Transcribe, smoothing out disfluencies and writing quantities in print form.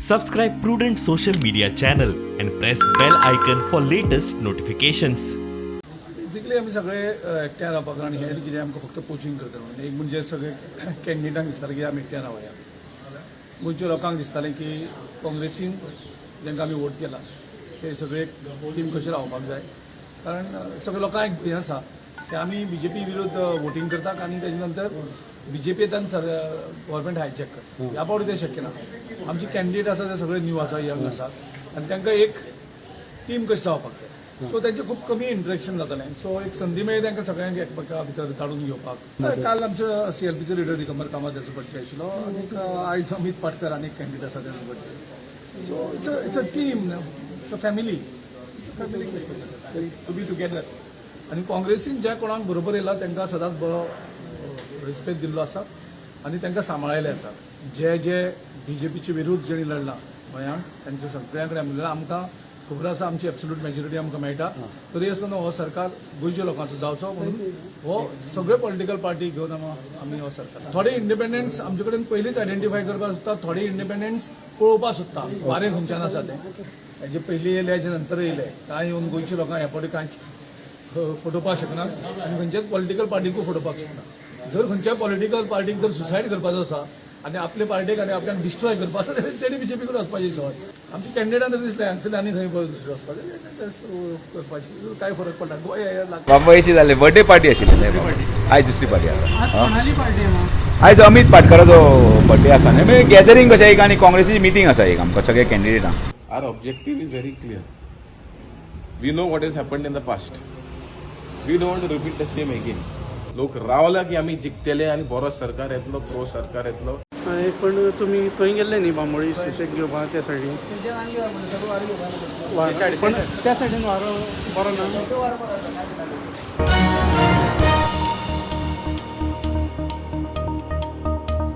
Subscribe Prudent Social Media channel and press bell icon for latest notifications. Basically आमी सगळे एकठांय रावपाक आनी हें कितें आमकां फक्त कोचिंग करता म्हणून. एक म्हणजे सगळे कॅन्डिडेटांक दिसतालें की आमी एकठांय रावया. गोंयच्या लोकांक दिसतालें की काँग्रेसीन जांकां आमी वोट केला ते सगळे टीम कशें रावपाक जाय, कारण सगळे लोकांक एक भंय आसा की आमी बीजेपी विरुद्ध वोटींग करतात आनी तेजे नंतर बीजेपी येता आनी सर गव्हर्मेंट हायजॅक करता. ह्या फावटी तें शक्य ना. आमचे कॅन्डिडेट आसा ते सगळे न्यू आसा, यंग आसा आनी तांकां एक टीम कशी जावपाक जाय. सो तेंचें खूब कमी इंटरेक्शन जातालें. सो एक संदी मेळ्ळी तांकां सगळ्यांक एकमेका भितर ताडून घेवपाक. काल आमच्या सीएलपीचो लिडर दिगंबर कामत हाचो बड्डे आशिल्लो आनी आयज अमीत पाटकर आनी एक कॅन्डिडेट आसा तेचो birthday. So it's a team, it's a family, it's a family to be together. आनी काँग्रेसीन ज्या कोणाक बरोबर येयला तांकां सदांच बरो रिस्पेक्ट दिल्लो आसा आनी तांकां सांबाळिल्ले आसा. जे जे बीजेपीचे विरुद्ध जेणी लढला गोंयांत तांच्या सगळ्यां कडेन आमी उलयला. आमकां खबर आसा, आमची एब्सोल्यूट मेजॉरिटी आमकां मेळटा, तरी आसतना हो सरकार गोंयच्या लोकांचो जावचो म्हणून हो सगळे पॉलिटिकल पार्टी घेवन आमी हो सरकार. थोडे इंडिपेंडन्स आमचे कडेन पयलींच आयडेंटिफाय करपाक सोदता, थोडे इंडिपेंडन्स पळोवपाक सोदता वारें खंयच्यान आसा तें. हेजे पयलीं येयले, हेजे नंतर येयले, कांय येवन गोंयच्या लोकांक ह्या फावटी कांयच फटोवपाक शकना आनी खंयच्याच पॉलिटिकल पार्टीकूय फटोवपाक शकना. जर खंयच्याय पॉलिटिकल पार्टीक जर सुसायड करपाचो आसा आनी आपले पार्टीक आनी आपल्याक डिस्ट्रॉय करपाक आसा जाल्यार तेणी बीजेपी कडेन वचपाची सवाय. आमच्या कॅन्डिडेटान जर दिसलें हांगसरले आनी खंय दुसरें वचपाचें करपाचें, कांय फरक पडना. गोंय हें लागता. बांबोळीची जाल्ली बर्थडे पार्टी आशिल्ली, आयज दुसरी पार्टी आसा. आज कोणाली पार्टी आहे? आयज अमीत पाटकराचो बर्थडे आसा न्ही, मागीर गॅदरींग कशें एक आनी काँग्रेसीची मिटींग आसा एक आमकां सगळे कॅन्डिडेटांक. Our objective is very clear. We know what has happened in the past. We don't want to repeat the same again. लोक रावला की आमी जिखतले आनी बरो सरकार येतलो, प्रो सरकार येतलो. हय, पण तुमी थंय गेल्ले न्ही बांबोळी सुशेग घेवपाक त्या सायडीन वारो, पण त्या सायडीन वारो बरो ना.